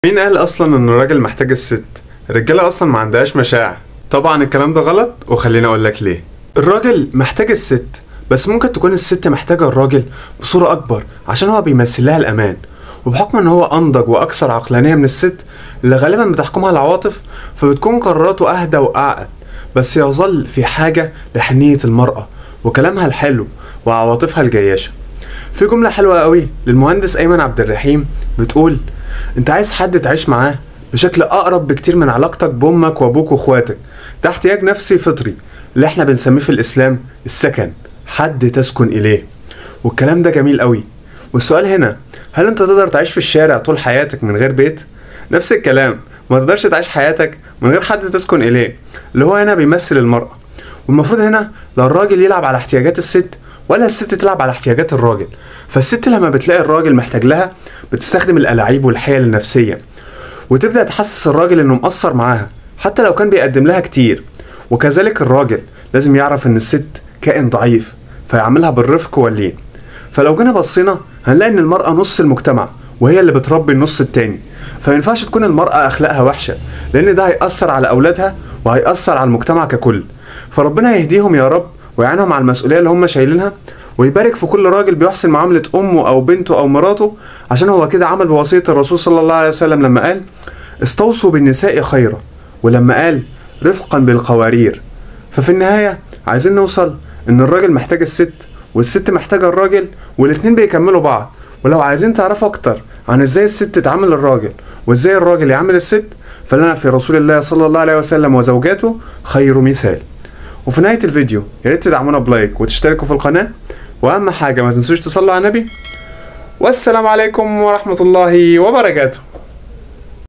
مين قال اصلا ان الراجل محتاج الست؟ الرجالة اصلا ما عندهاش مشاعر. طبعا الكلام ده غلط، وخليني اقول لك ليه. الراجل محتاج الست، بس ممكن تكون الست محتاجه الراجل بصورة اكبر عشان هو بيمثل لها الامان، وبحكم ان هو انضج واكثر عقلانية من الست اللي غالبا بتحكمها العواطف، فبتكون قراراته اهدى واعقل. بس يظل في حاجة لحنيه المراة وكلامها الحلو وعواطفها الجياشه. في جملة حلوة قوي للمهندس ايمن عبد الرحيم بتقول: انت عايز حد تعيش معاه بشكل اقرب بكتير من علاقتك بامك وابوك واخواتك، ده احتياج نفسي فطري اللي احنا بنسميه في الاسلام السكن، حد تسكن اليه. والكلام ده جميل قوي. والسؤال هنا، هل انت تقدر تعيش في الشارع طول حياتك من غير بيت؟ نفس الكلام، ما تقدرش تعيش حياتك من غير حد تسكن اليه، اللي هو هنا بيمثل المرأة. والمفروض هنا لا الراجل يلعب على احتياجات الست ولا الست تلعب على احتياجات الراجل. فالست لما بتلاقي الراجل محتاج لها بتستخدم الألاعيب والحيل النفسية، وتبدأ تحسس الراجل انه مقصر معاها حتى لو كان بيقدم لها كتير. وكذلك الراجل لازم يعرف ان الست كائن ضعيف فيعاملها بالرفق واللين. فلو جينا بصينا هنلاقي ان المرأة نص المجتمع وهي اللي بتربي النص التاني، فمينفعش تكون المرأة اخلاقها وحشة، لان ده هيأثر على اولادها وهيأثر على المجتمع ككل. فربنا يهديهم يا رب ويعينهم على المسؤولية اللي هم شايلينها، ويبارك في كل راجل بيحسن معاملة أمه أو بنته أو مراته، عشان هو كده عمل بوصية الرسول صلى الله عليه وسلم لما قال: استوصوا بالنساء خيرا، ولما قال رفقا بالقوارير. ففي النهاية عايزين نوصل إن الراجل محتاج الست والست محتاجة الراجل، والاتنين بيكملوا بعض. ولو عايزين تعرفوا أكتر عن إزاي الست تعامل الراجل وإزاي الراجل يعامل الست، فلنا في رسول الله صلى الله عليه وسلم وزوجاته خير مثال. وفي نهاية الفيديو يا ريت تدعمونا بلايك وتشتركوا في القناة، وأهم حاجة ما تنسوش تصلوا على النبي. والسلام عليكم ورحمة الله وبركاته.